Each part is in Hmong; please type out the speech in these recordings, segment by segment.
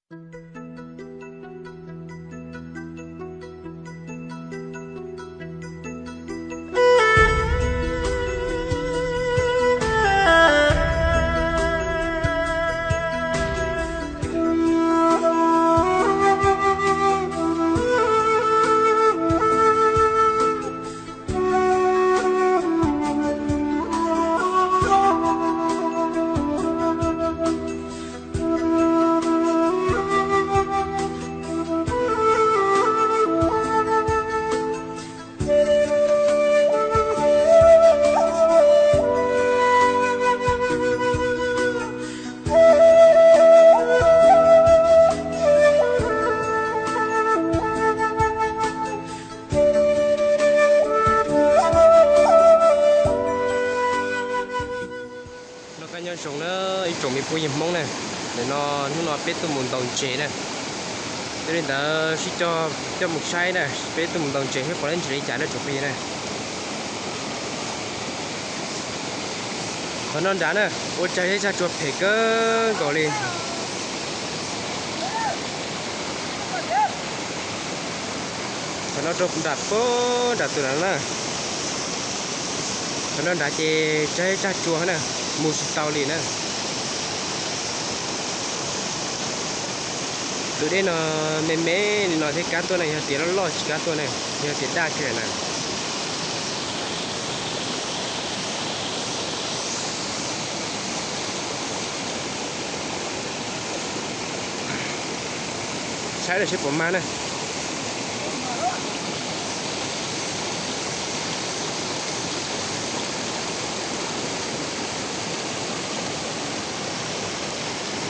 Noj qab nyob zoo na ib tsoom me phooj ywg Hmoob na. Nim no hnub no peb tuaj mus ntaus ntses na. Yog li ntawd sib coj mus saib na, peb tuaj mus ntaus ntses saib puas laib ntses li cas na tsoom phooj ywg na. Qhov no nrad na, ua tsag zeb tsag tsuag phem kawg nkaus li. Qhov no rau nram pem nram tus nrad na. Qhov no nrad ces tsag zeb tsag tsuag na, mus tsis tau li na. Tus dej no me me li no thiab kab tuaj na, yog tias loj loj tsis kab tuaj na, yog tias daj kiag na. Saib lawm seb puas mag na.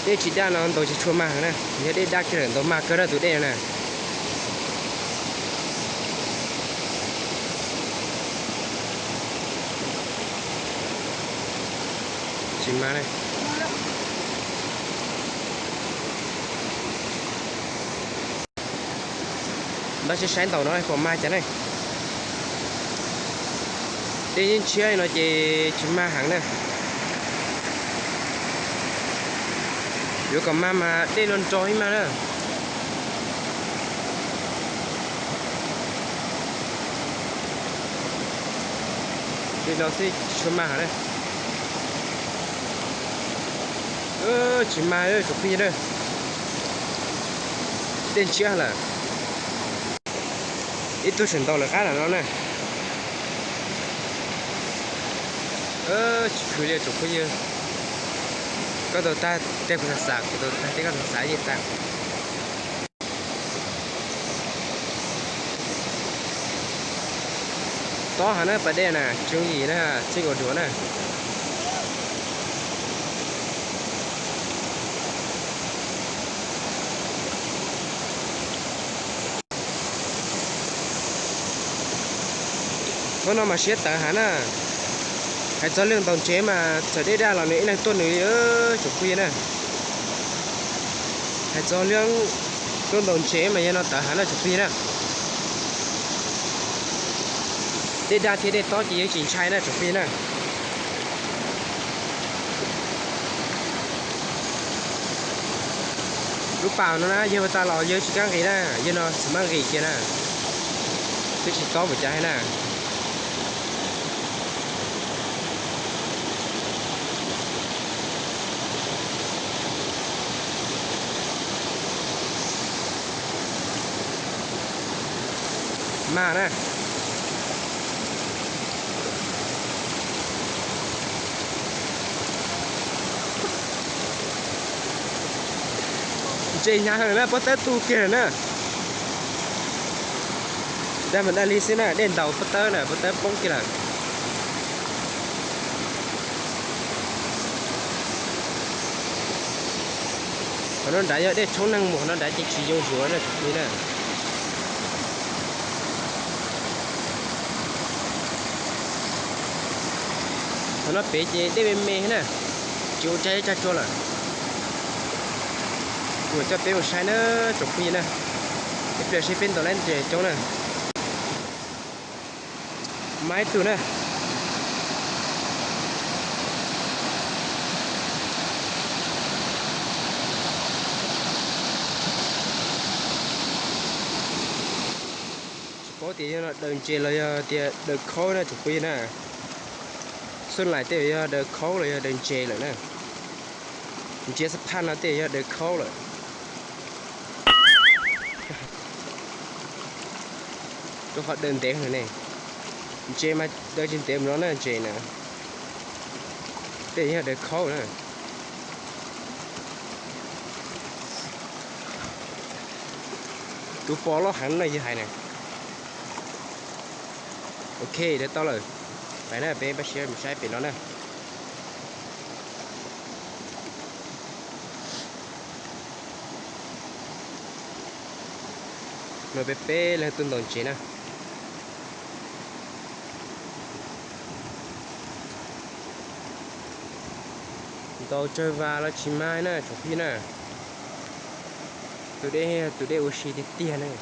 Dej tsis daj no ntaus tsis tshua mag na, yog dej daj kiag lawm ntaus mag kawg na tus dej no na. Tsis mag na. Npaj sib saib ntaus no puas mag cas ne. Dej yeej tshiab li no ces tsis mag heev na. Yuav kom mag mas dej no nro ib mag na. Li no xwb tsis tshua mag heev na. Tsis mag tsoom phooj ywg na. Dej ntshiab lawm. Ib tug tseem ntaus lawm qab nram no na. Tsis khwv li tsoom phooj ywg. Koj ntaus tag tej kuv xav xav, kuv ntaus tag tej koj xav xav yeej tag. Tob heev na pas dej na, tsis yooj yim na, txij nkaus duav na. Hnub no mas siab tawv heev na. Hais txog lub ntaus ntses mas txawm dej daj los nws ib leeg tuaj nws li tsoom phooj ywg na. Hais txog lub ntaus ntses mas yog no tawv heev na tsoom phooj ywg na. Dej daj thiab dej tob ces yeej tsis ntshai na tsoom phooj ywg na. Lub pas no na yawg ua tas los yawg tsis kam nqis na, yawg no txawm maj nqis kiag na, twb tsis tob npaum cas li na. Mag na. Ntses hnyav heev na, pob tawb tu kiag na. Daj mas daj li xwb na, dej ntaus pob tawb na, pob tawb poob kiag lawm. Qhov no nrad yog dej tshoob neeg mus, qhov no nrad ces tsis yoo zuav na tsoom phooj ywg na. Qhov no pem ces dej me me na, tsis ua tsag tsag tsuag lawm. Kuv coj peb mus saib na tsoom phooj ywg na, ib pliag seb peb ntaus laib ntses coob na. Mas ib tug na. Paub tias yog daws ntses los yog tias daws khaub na tsoom phooj ywg na. Xub laim tej yog daws khaub los yog daws ntses lawm na. Ntsia xab phaj no tej yog daws khaub lawm. Rau qhov daws ntev ne. Ntses mas daws tsis ntev mus no na, ntses na. Tej yog daws khaub na. Tus pos loj heev no yog hais na. Ok, daws tau lawm. Pais na, peb pab siab mus saib pem no na. No peb peb leeg tuaj ntaus ntses na. Ntaus tsawg vas los tsis mag na tsoom phooj ywg na. Tus dej, tus dej ua si tiag tiag na.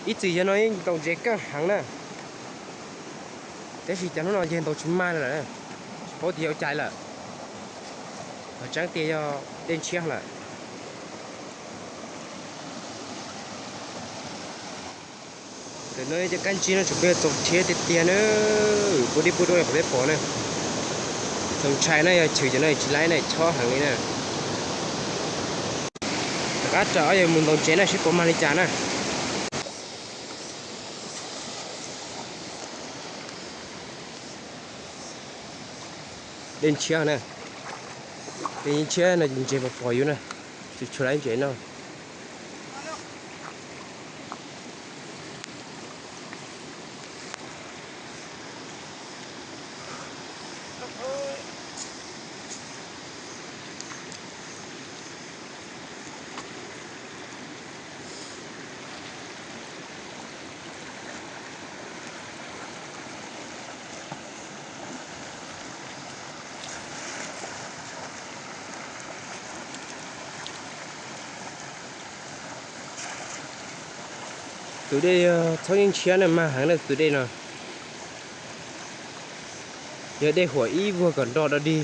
Ib txwm yog no ntaus ntses kaj heev na. Tab sis cov hnub no yog ntaus tsis mag lawm, tsis paub tias yog ua cas lawm. Qhov tseeb tiag yog dej ntshiab lawm. Ntawm no cov kab ntsib no tseem pheej txaus rhiab tiag tiag na. Pub dib pub duab li qhov peb pom na. Txaus ntshai na, yog chwv cov no tsis laib na, chob heev li na. Rov qab tso ob yawg mus ntaus ntses na, seb puas mag li cas na. Dej ntshiab na. Dej ntshiab no ntses pos pos yus na. Tsis tshua laib ntses no. Tus dej yog txhob yeej ntshiab na, mag heev na tus dej no. Yog dej huam ib vuag kom nro dog dig,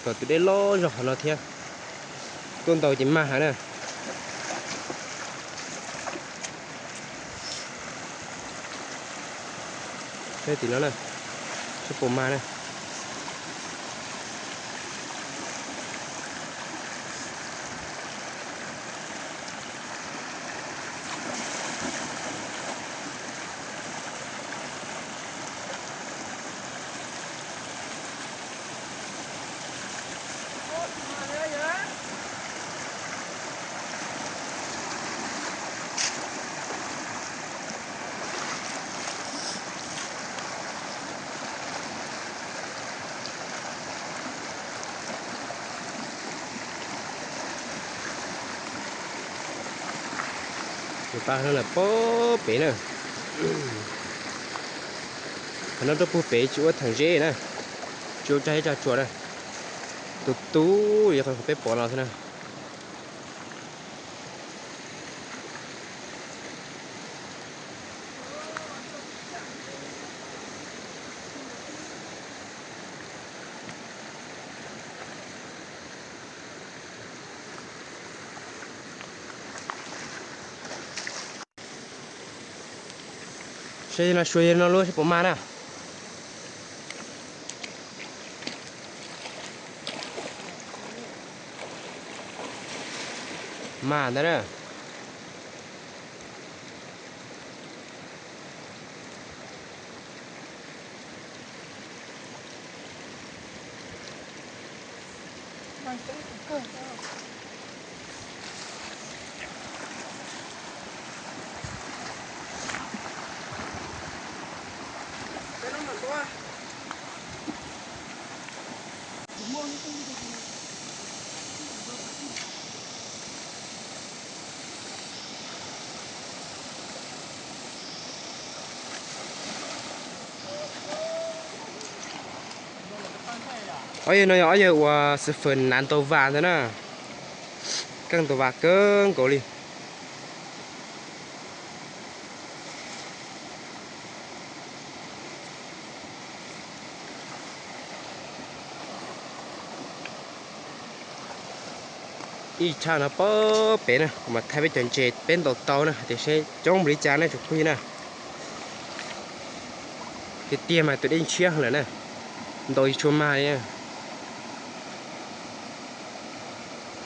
kom tus dej loj zog qhov no thiab. Tuaj ntaus ces mag heev na. Tim no na, seb puas mag na. Tus pab no lawm pog pem na. Qhov no rau puag pem tsis ua theem zeb na, tsis ua tsag zeb tsag tsuas na. Tus tub li qhov peb pom no xwb na. Saib no, suav yog no lub seb puas mag na. Mag ntawd na. Ob yawg no yog ob yawg uas xwm fawm nav ntaus vas ntawd na. Keej ntaus vas kawg nkaus li. Ib tshaj no pab pem na, kuv mam thaij peb cov ntses peb ntaus tau na, tiam sis coob npaum li cas ne tsoom phooj ywg na. Tiag tiag mas tus dej ntshiab lawm na, ntaus tsis tshua mag li.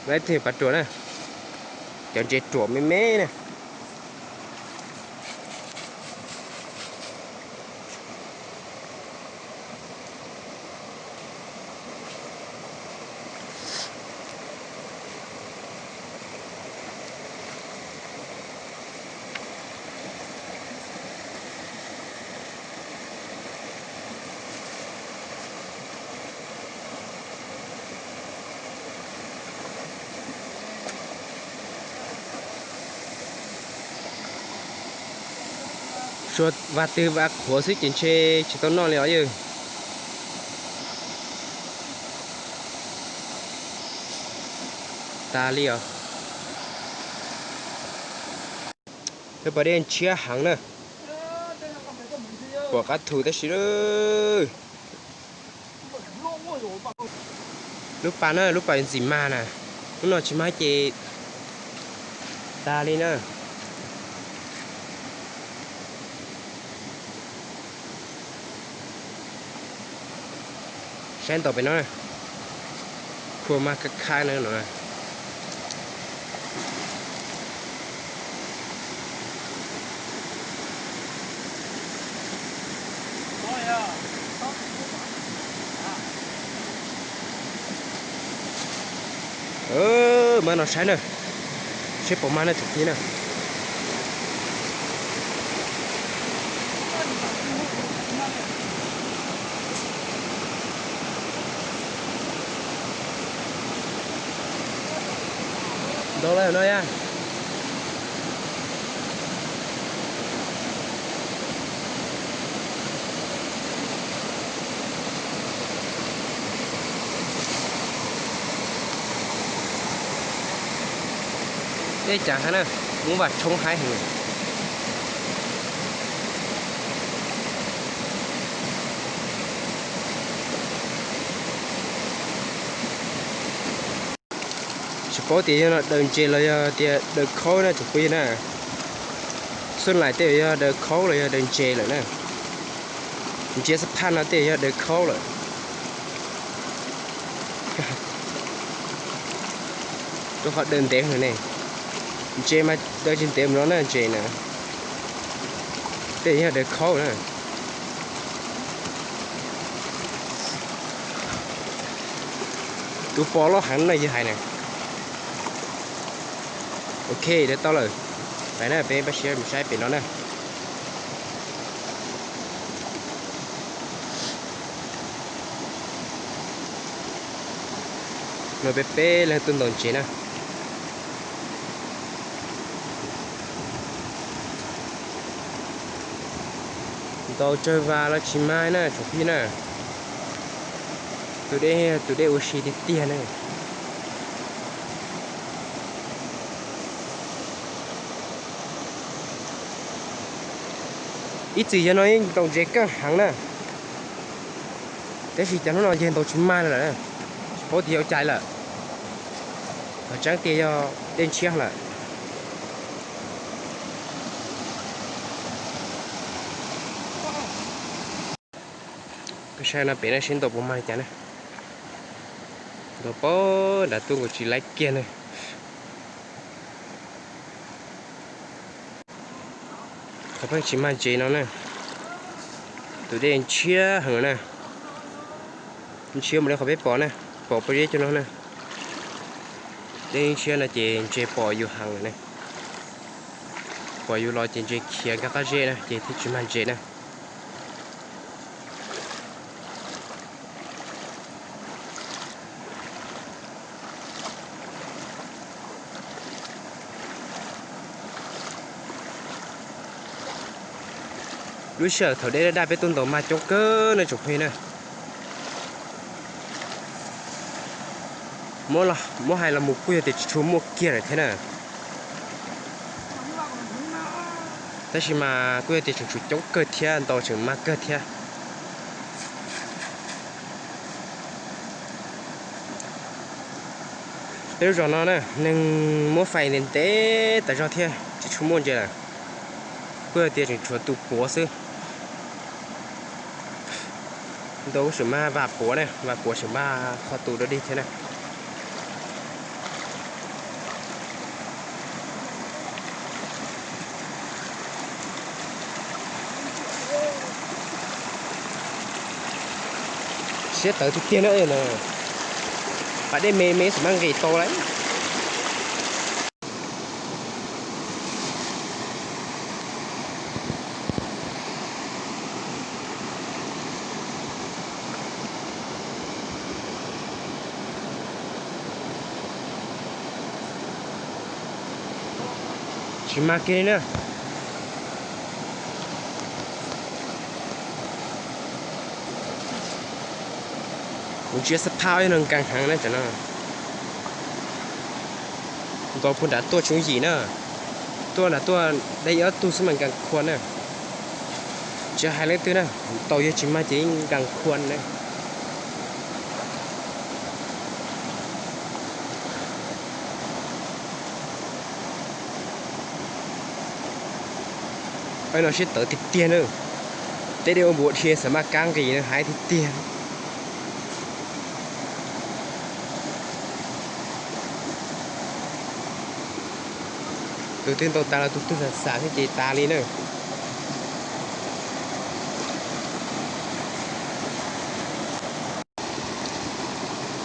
Lawv ib tug pas ruam na, cov ntses ruam me me na. Suav vas twg vas qhuav xwb ces ntshe tsis tau noj li os yawg. Tas li os. Peb pom dej ntshiab heev na. Pom qab thu tab sis lub pas na, lub pas ntxim mag na, lub no tsis mag ces tas li na. Saib ntaus pem no, khua mag kab khab na no. Mas no saib na, saib puas mag na tsoom phooj ywg na. Ntau lawm no yog. Dej cas heev na, muab vas tshoob haib heev. Tsis paub tias yog no daws ntses los yog tias daws khaub na tsoom phooj ywg na. Xub laim tej yog daws khaub los yog daws ntses lawm na. Ntsia xab phaj no tej yog daws khaub lawm. Rau qhov daws ntev heev ne. Ntses mas daws tsis ntev mus no na ntses na. Tej yog daws khaub na. Tus pos loj heev no yog hais na. Ok, daws tau lawm. Pais na, peb pab siab mus saib pem no na. No peb peb leeg tuaj ntaus ntses na. Ntaus tsawg vas los tsis mag na tsoom phooj ywg na. Tus dej, tus dej ua si tiag tiag na. Ib txwm yog no ntaus ntses kaj heev na. Tab sis cov hnub no yog ntaus tsis mag lawm, tsis paub tias yog ua cas lawm. Qhov tseeb tiag yog dej ntshiab lawm. Peb saib no pem no seb ntaus puas mag li cas na. Ntaus pab nram tuaj nkaus tsis laib kiag na. Qhov pheej tsis mag ntses no na, tus dej ntshiab heev na. Ntshiab mus li qhov peb pom na, pom pob zeb cov no na. Dej ntshiab no ces ntses pom yus heev lawm ne. Pom yus los ces ntses khiav nkag qab zeb na ces thiaj tsis mag ntses na. Lub sij hawm thaum dej daj daj peb tuaj ntaus mag coob kawg na tsoom phooj ywg na. Muab hais los mus kuj yog tias tsis tshua muaj kiag lawm thiab na. Tab sis mas kuj yog tias tseem tsum coob kawg thiab, ntaus tseem mag kawg thiab. Lub zos no na, neeg muab fais ntev ntev tas zog thiab tsis tshua muaj ntses lawm. Kuj yog tias tseem tshuav tus puav xwb. Ntau kuj tseem mag vas puav na, vas puav tseem mag qhov tus dog dig thiab na. Siab tawv tiag tiag na. Pas dej me me xav mas nqis tau lawm. Tsis mag kiag li na. Kuv ntsia xab phaj yog no nkeeg heev na cov no. Nkaus puag nram tuaj tsis yooj yim na. Tuaj nram tuaj dab ib ob tug xwb mas nkeeg khuav na. Tsis hais leej twg na, tau yog tsis mag ces nkeeg khuav na. Peb no siab tawv tiag tiag na. Tej dej ua npuas dhia xav mas kab nqis na, haib tiag tiag. Tus twg ntaus tas los tus twg xav xav thiab ces tas li na.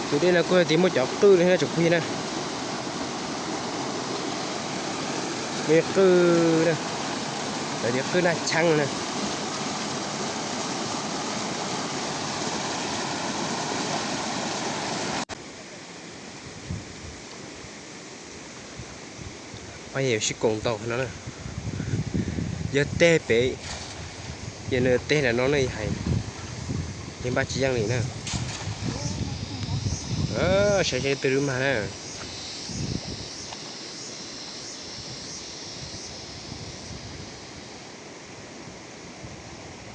Tus dej no kuj tias muaj cov qwj li na tsoom phooj ywg na. Muaj qwj na, lawv tias qwj naj cheeb na. Pab yawg sib koom ntaus no na. Yog teg pem, yog nws teg ntawm no ne hais, yog npaj tsis yeej li na. Saib seb twg lub mag na.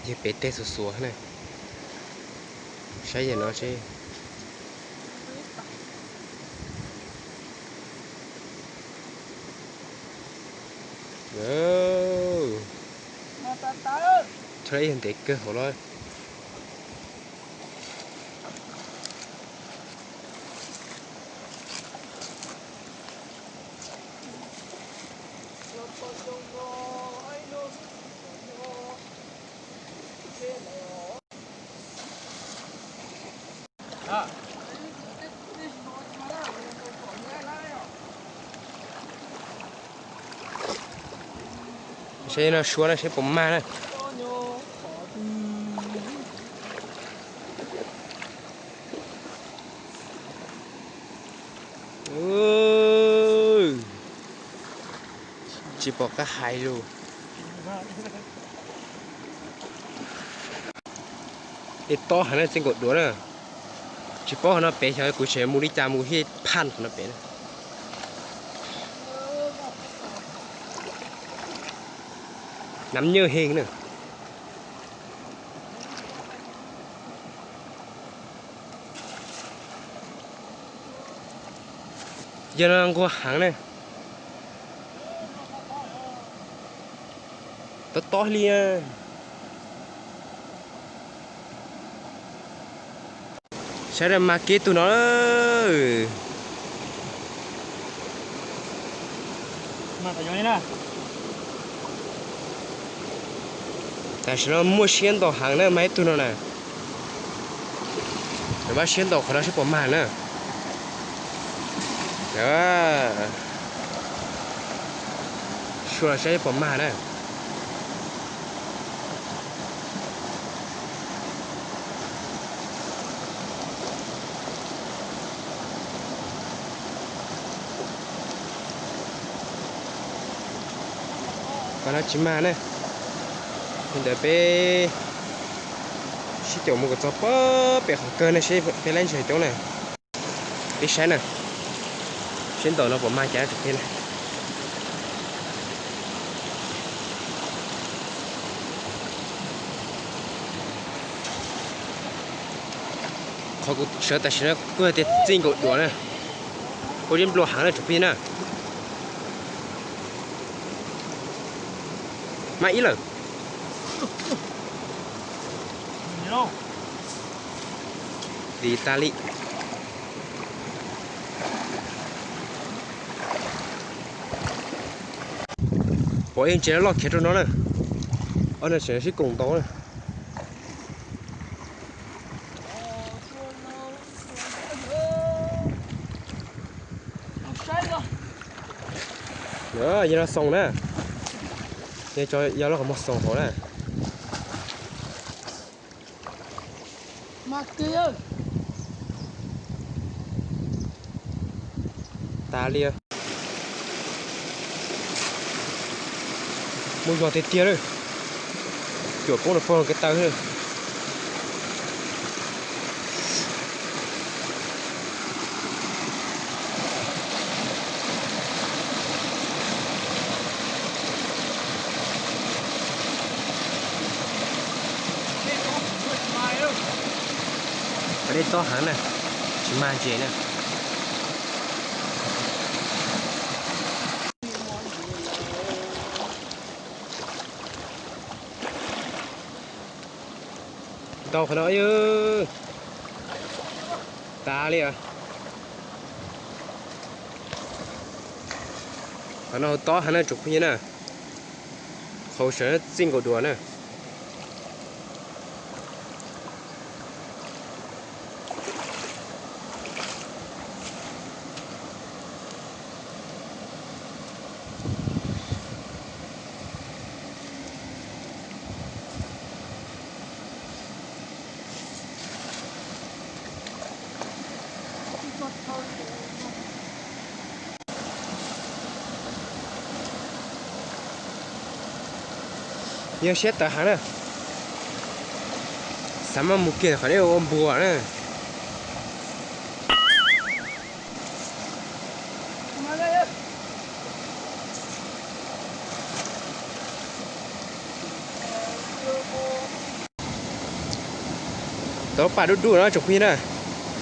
Yog pem teg xuav xuav na. Saib yog no seb. Thaum ib yog ntev kawg hauv los. Seb no suab na seb puas mag na. Tsis pom qab hais lus. Dej tob heev na, txij nkaus duav na. Tsis paub qhov no pem xyov kuv tseem mus li cas mus thiaj phaj qhov no pem na. Nab nyuj heev na. Yog no nquag heev na. Tob tob li. Saib mas kib tug no. Tam sim no muaj siab ntau heev na, mas ib tug no na. Mas siab ntau qhov no seb puas mag na. Suav los saib puas mag na. Qhov no tsis mag na. Li ntawd peb sib caum mus kom txog pem qhov kawg na, seb peb laib ntses coob na. Peb saib na, seb ntaum no puas mag cas rau peb na. Qhov kuv sawv tam sim no kuj yog tias txij nkaus duav na. Ua li nplua heev na tsoom phooj ywg na. Maj ib lawm. Vis tas li. Pom ib ntses loj khiav rau no na. Ob no tseem sib koom ntaus na. Yog no xoom na. Yog cov yog lub qhov muag xoom hauv na. Tas li. Muaj zog tiag tiag lawm. Cuam poob rau pog kev taw. Qhov dej tob heev na, tsis mag ntses na. Ntau qhov no, tas li. Qhov no hauv tob heev na tsoom phooj ywg na. Qhov sawv txij nkaus duav na. Yog siab tawv heev na. Xav mas mus kiag qhov dej ua npua na. Tau paj dub dub no tsoom phooj ywg na,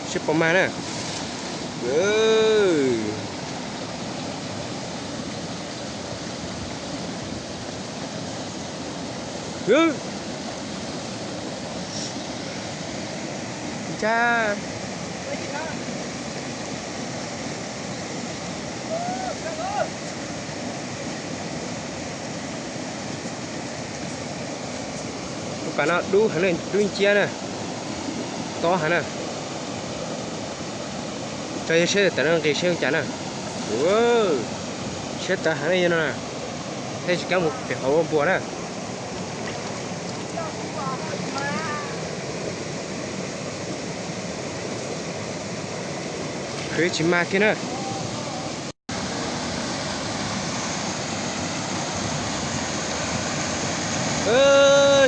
seb puas mag na. Ntsa. Tus pas no dub heev na, dub nciab na, tob heev na. Tso yog seb tawm no nqis seb zoo cas na. Siab tawv heev na yog no na. Thiaj tsis kam mus pem qhov ua npua na. Khwv tsis mag kiag na.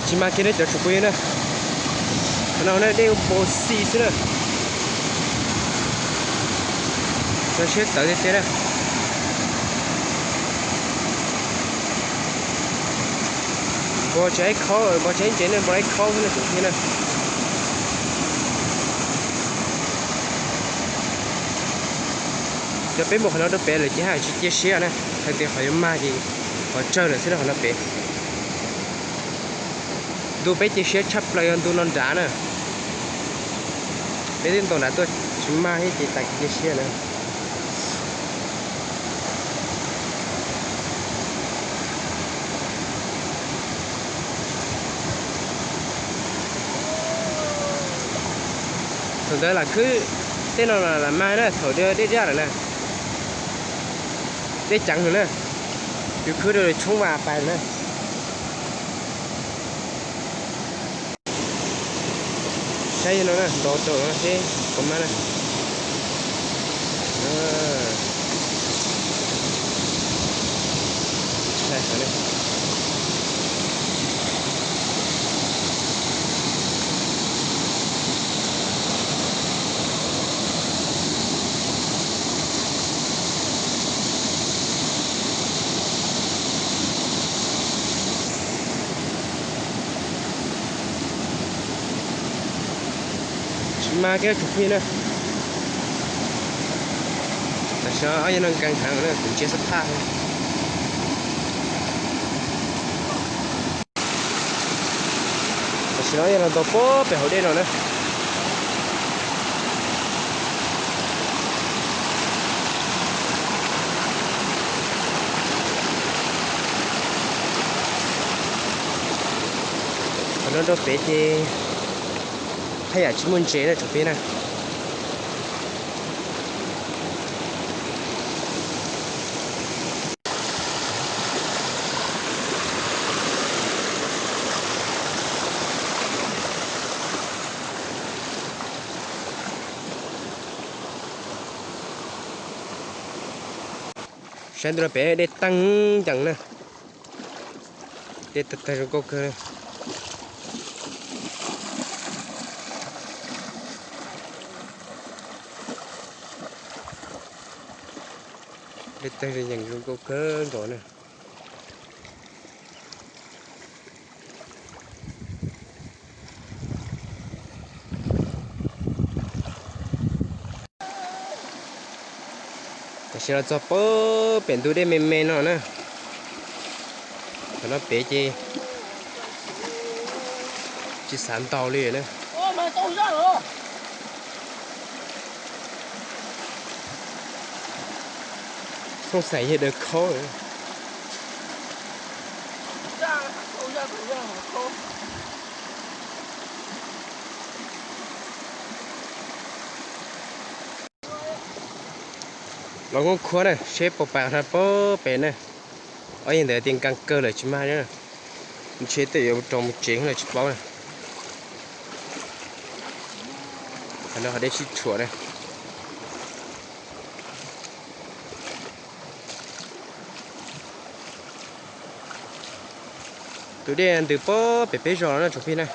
Tsis mag kiag na cov tsoom phooj ywg na. Qhov no na dej npau xi xwb na. Tso siab tawv tiag tiag na. Npau tsis ib khaub, npau tsis ib ntses ne, npau ib khaub xwb na tsoom phooj ywg na. Yog peb mus qhov no rau pem lawm ces haj tsis cia siab na, hais tias qhov yuav mag ces qhov tsawg lawm xwb na qhov no pem. Ntu peb cia siab tshaj plaws yog ntu no nrad na. Peb twb ntaus nrad tuaj tsis mag thiab ces tas kev cia siab na. Thaum ntawd lam khwb, tej no lam mag na, thaum dej daj lawm na. Dej ceev lawm na, yus khwb rau tshoob vas pais lawm na. Saib no na, nto rau no seb puas mag na. Tsis mag kiag tsoom phooj ywg na. Tam sim no yog no nkeeg heev na, kuv ntsia xab phaj. Tam sim no yog los ntau pem hauv dej no na. Qhov no rau pem ces haj yam tsis muaj ntses na tsoom phooj ywg na. Saib ntawm no pem dej teeg ncees na. Dej teeg zoo nkauj kawg. Dej teeg ncees zoo nkauj kawg nkaus na. Tam sim los txog pem ntug dej me me no na. Thaum no pem ces tsis xav ntaus li na. Xoo xais yog daws khaub. Los kuj khuab na, seb puas pais qhov no pem na. Ob yam ntawd tias nkees kawg lawm tsis mag na. Ntshe tej yuav rau mus tsev lawm tsis paub na. Qhov no qhov dej sib tshuam na. Tus dej ntws pem peb zos no na tsoom phooj ywg na.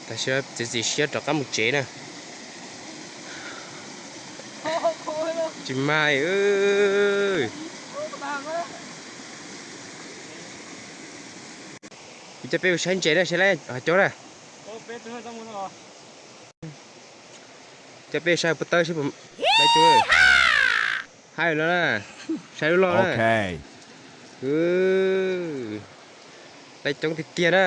Tam sim txiav txim siab rov qab mus tsev na. Tsis mag. Kuv coj peb mus saib ntses na, saib lawv hais cov na. Coj peb saib puag ta seb puas laiv coob. Hais no na, saib lub loj na. Laiv coob tiag tiag na.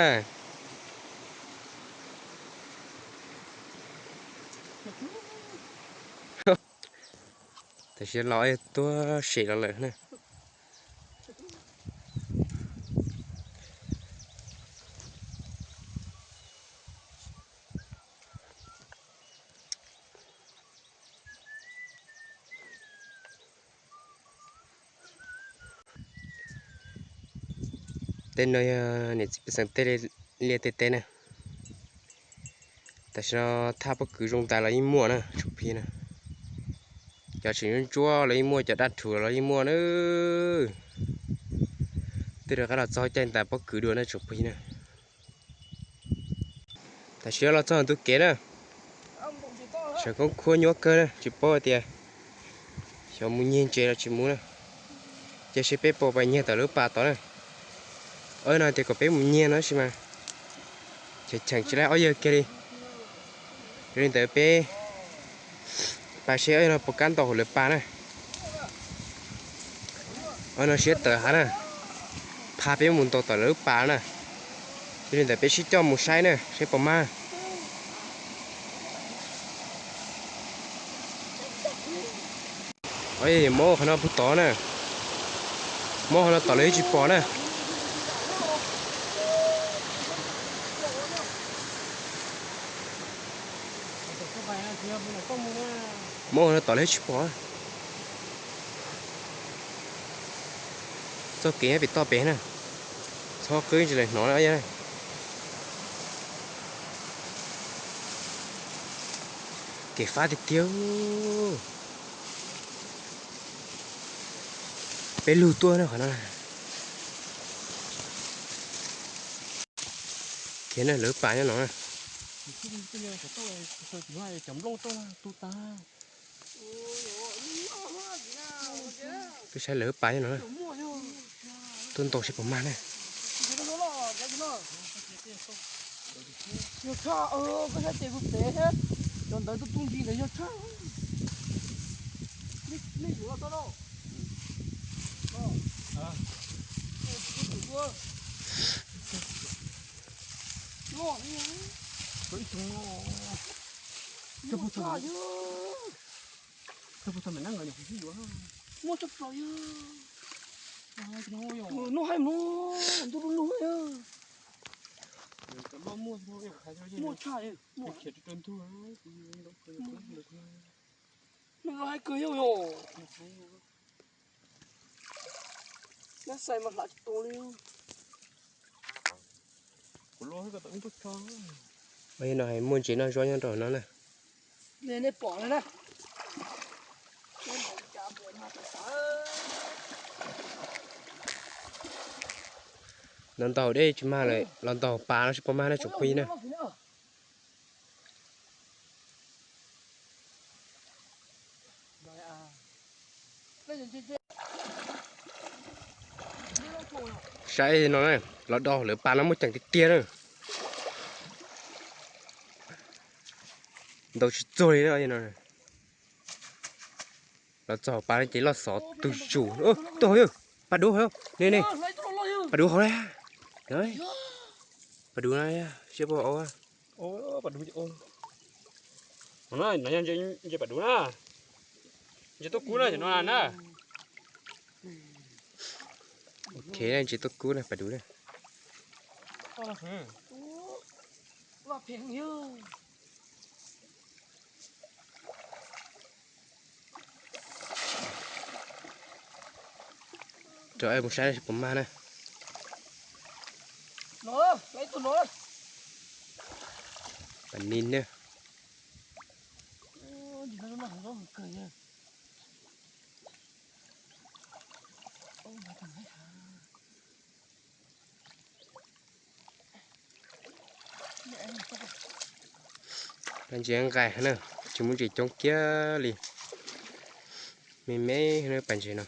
Tam sim los tuag sem los lawm na. Tej no yog niam txiv pej xeem tej liaj tej teb na. Tam sim no thaj pob kws zoo tas los yeej muaj na tsoom phooj ywg na. Cov tseem ntsuab ntsuab los yeej muaj, cov daj rhuv los yeej muaj na. Twb rov qab los txog caij ntais pob kws dua na tsoom phooj ywg na. Tam sim no los txog ntug kev na. Sawv koob khuab nyuaj kawg na, tsis paub hais tias xyov mus nyiag ntses los tsis mus na. Cia seb peb puas pais nyiag tom lub pas tod na. Ob no tias kom peb mus nyiag no tab sis mas cheem cheem tsis laib ob yawg kiag li. Yog li ntawd peb pais seb ob yawg no puas kam ntaus hauv lawv pas na. Ob no siab tawv heev na, pha peb mus ntaus tom lawv lub pas na. Yog li ntawd peb sib coj mus saib na seb puas mag. Muab qhov no puag tod na, muab qhov no tom lawv tsis pom na. Muab qhov no tom lawv tsis pom. Txoj kev pem toj pem na, txhob qwb ntsis lawm hnov na. Kev fab tiag tiag. Peb lug tuaj na qhov no. Khiav na, lawv pas nyob no na. Twb saib lawv pas nyob no na. Tuaj ntaus seb puas mag na. Yog tshaj, koj saib tes kuv pem thiab, cov ntawd tuaj tu ntsis ntawd yog tshaj. Nej yuav tau no. Muaj tshaj yog. Muaj tshaj plaws yog. Noj haib mog, ntuj lub lug yog. Muaj tshaj, muaj. Noj haib kawg yog yog. Nyob xais mas hlav tsis tau li. No hais muaj ntses noj zaub nyob rau no na. Nej pom na. Los ntaus dej tsis mag lawm, los ntaus pas no seb puas mag na tsoom phooj ywg na. Saib no na, los do lawv pas no muaj ceem tiag tiag na. Ntaus tsis txuag li no. Los txog pas no ces loj xov tus zus. Tuaj hauv yog, pas duv hauv ne ne. Pas duv hauv na. Pas duv na, seb puas ua. Ntses pas duv na. Ntses tuaj kub na, no na. Ok, ntses tuaj kub na, pas duv na. Rau mus saib puas mag na. Pas nis na. Pas ntses nqaim na, tsis muaj ntses coob kiag li. Me me na pas ntses no.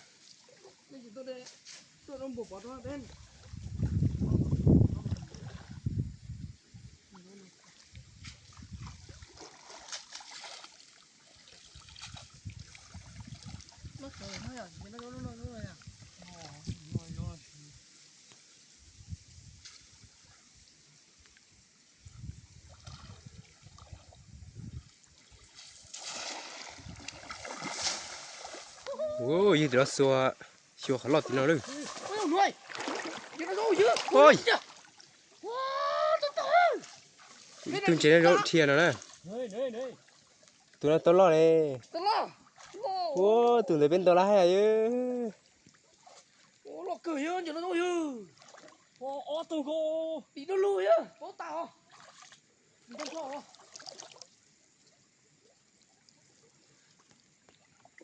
Ua, yog tim no xyuas, xyuas qhov loj tim no lawm. Ib tug ntses noj zaub dhia no na. Tus no tau loj li. Ua, tus ntawd peb ntaus laj hab yog.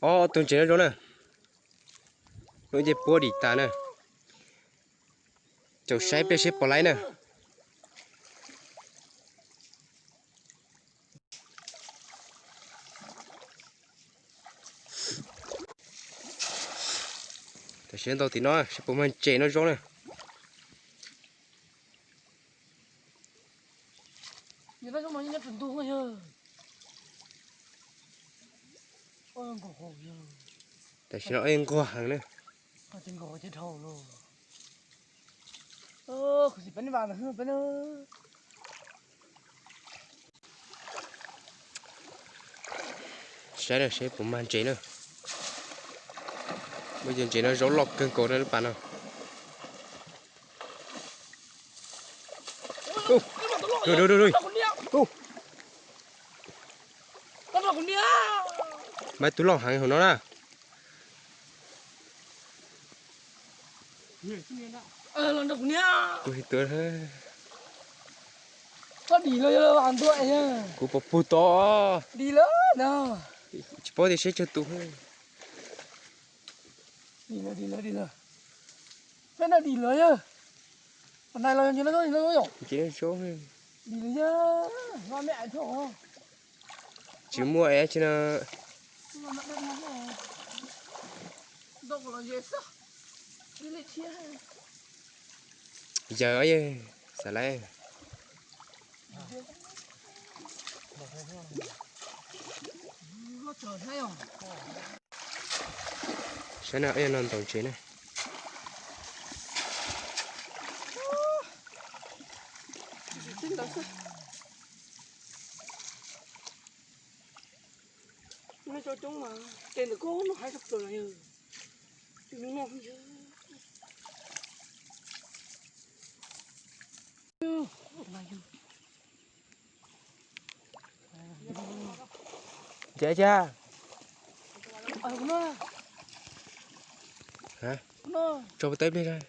Ob tug ntses noj zaub na. Lub ncej puab dim tas na. Caum saib peb seb puas laib na. Tam sim ntaus tim no seb puas mag ntses noj zaub na. Tam sim no nquag heev na. Saib na, saib puas mag ntses na. Muaj cov ntses no zaub loj kawg nkaus na lub pas no. Mas tus loj heev hauv no na. Kuv puas pug tod. Tsis paub tias seb tsawg tus. Peb no dim lawm yog. Tsis muaj es tsi no. Yawg, xav lawm. Saib na, no ntaus ntses na. Ncav cas? Tso pub tawb pliag,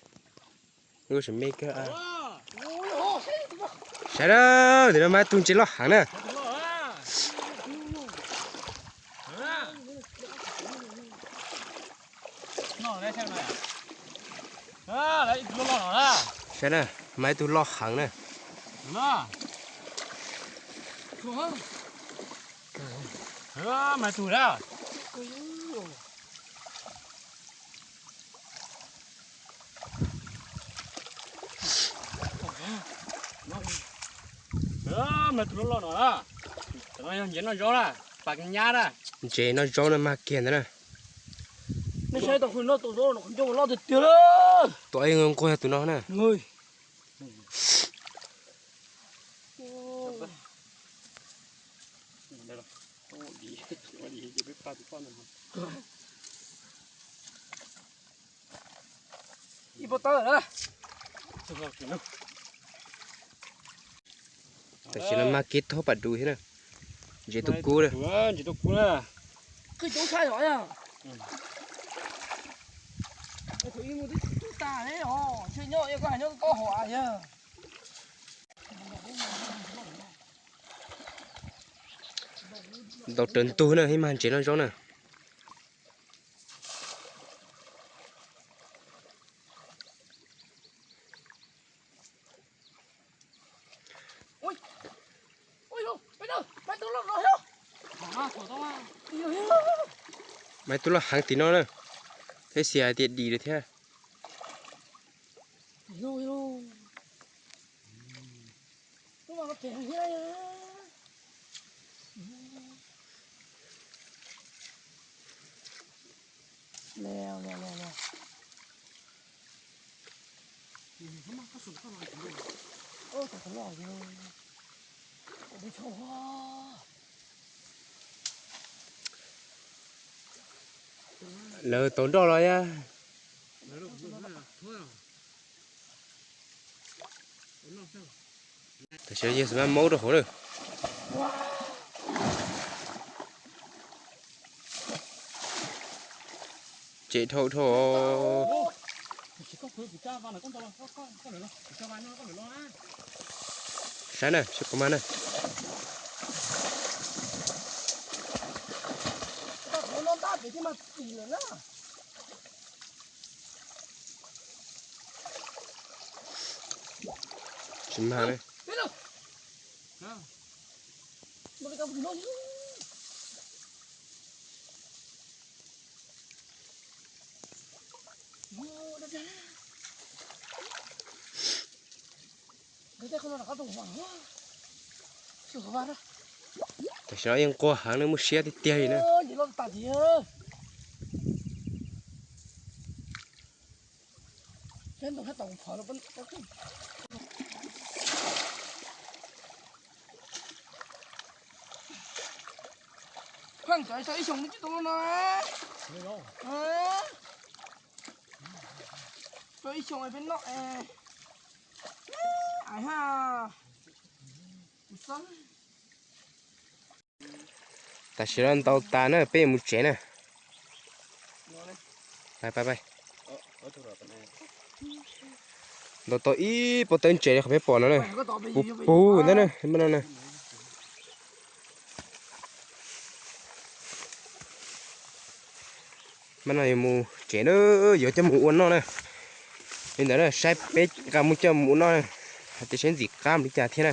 lub sim me kawg. Saib na, tim no mas ib tug ntses loj heev na. Saib na, mas ib tug loj heev na. Mas tus loj loj no na, no yog ntses noj zaub na, pas nyab na. Ntses noj zaub na, mag kiag ntawd na. Nej saib tau qhov no tus zaub no qhov ncauj loj tiag tiag. Tus ib nquag yog tus no na. Tam sim no mag kiag thaub pam dub thiab na. Ntses tuaj kub na. Ntaus raws ntug na, ib mag ntses noj zaub na. Mas tus loj heev tim no na, thiab xyov hais tias dim lawm thiab. Lawv tau nroj los yog? Tam sim no yawg Xav Mab maub rau hauv lawm. Ces dhau dhau. Saib na, saib puas mag na. Tsis mag na. Tam sim no yeej nquag heev, nws muaj siab tiag tiag li na. Pheej cov ib xyoos twb tsis tau no. Cov ib xyoos peb noj es ais ha. Tam sim no ntaus tas na, peb yuav mus tsev na. Ntaus tau ib pob tawb ntses li qhov peb pom no na. Puv puv ntawd na, no na. Mas no yuav mus tsev na, yuav coj mus ua noj na. Li ntawd na, saib peb nqa mus coj mus ua noj, hais tias saib ntxim qab li cas thiab na.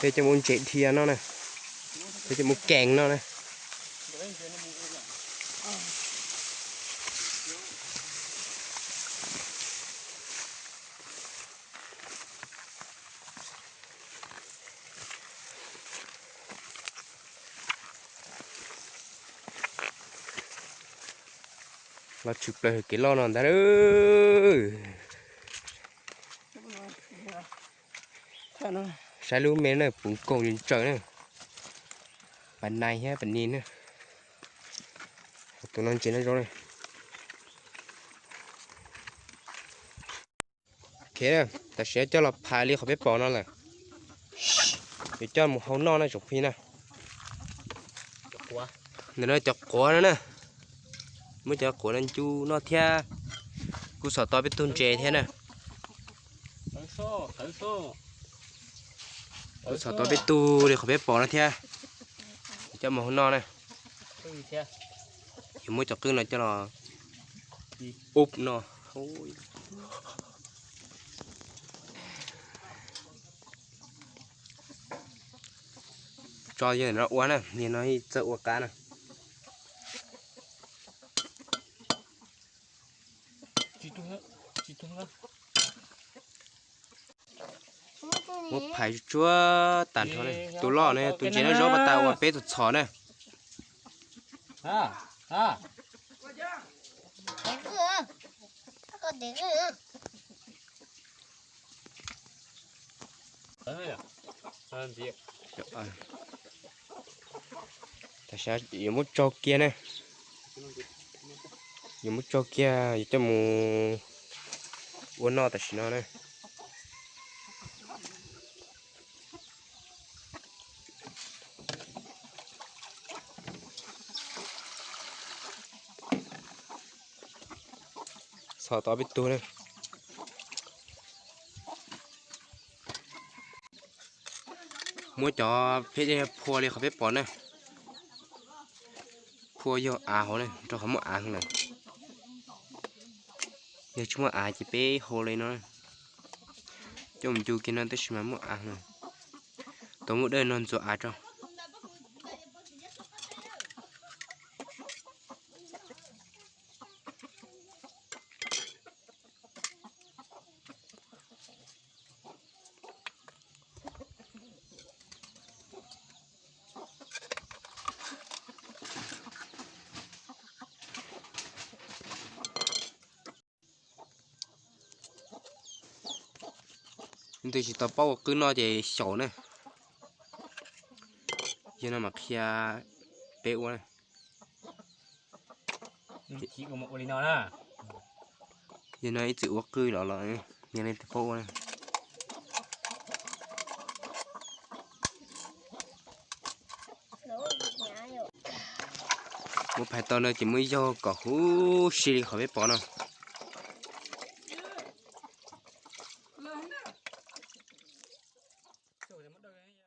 Peb coj mus ntses dhia no na, peb coj mus kees no na. Los tshwm plaws kev loj no ntag. Saib lub me na, puv nkaus ntsaws na. Pas nais thiab pas nis na. Tus no ntses no zoo na. Ok, tam sim no coj los phais li qhov peb pom no lawm. Yuav coj mus hau noj na tsoom phooj ywg na. Ntawm no cov quav no na, muab cov quav no ncu noj thiab. Kuj xov tob peb tug ntses thiab na. Kuj xov tob peb tug li qhov peb pom no thiab. Coj mus hau noj na. Yuav muab cov qwj no coj los ub no. Tso yawg no ua na, yawg no txawj ua qab na. Muab phais tsuag tag nrho na. Tus loj no, tus ntses no zaub pas tas uas peb txhom txhom na. Tam sim no yuav muab tsau kiag na. Yuav muab tsau kiag yuav coj mus ua noj tam sim no na. Xov tob peb tug na. Muab cov pheb phua li qhov peb pom na. Phua yog av hauv na, rau qhov muaj av lawm. Yog tsis muaj av ces peb hau li no. Coj mus ncu kiag no tab sis mas muaj av lawm. Tau muab dawj no ntxuav av tso. Leej twg tsis tau paub ua qwj noj ces xyaum na. Yog no mas qhia peb ua na. Yog no ib txwm ua qwj los los, yog leej twg paub ua na. Muab phais tau no ces muab yaug kom huv si li qhov peb pom no.